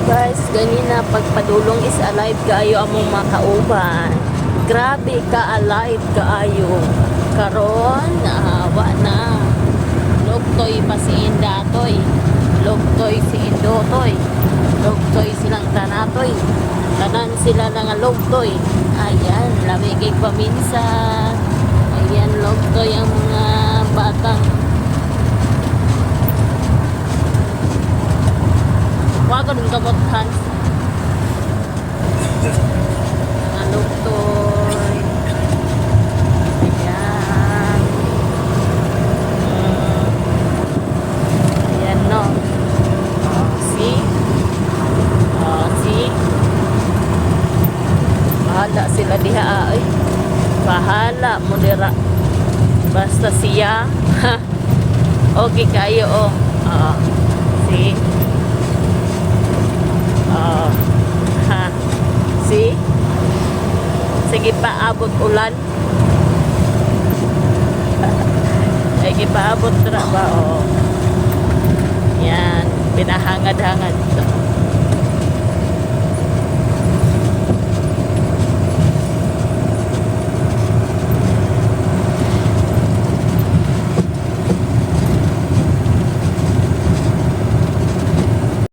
Guys, ganina pagpadulong is alive kaayo among makauban. Grabe ka alive kaayo. Karon, wa na. Lugtoy pa si Indatoy. Lugtoy si Indotoy. Lugtoy silang tanatoy. Tanan sila nga lugtoy. Ayan, lami kay paminsan. Ayan, lugtoy ang mga batang. Wa ko dun kamot, Hans. Mga lugtoy. Ayan. Ayan, no. Oh, see? Oh, see? Bahala sila diha, ay. Bahala mo dira. Basta siya. Okay kayo, oh. Oh. See? Oh. Ha. See? Sige pa abot ulan. Sige pa abot ra ba, oh. Yan, pinahangad-hangad.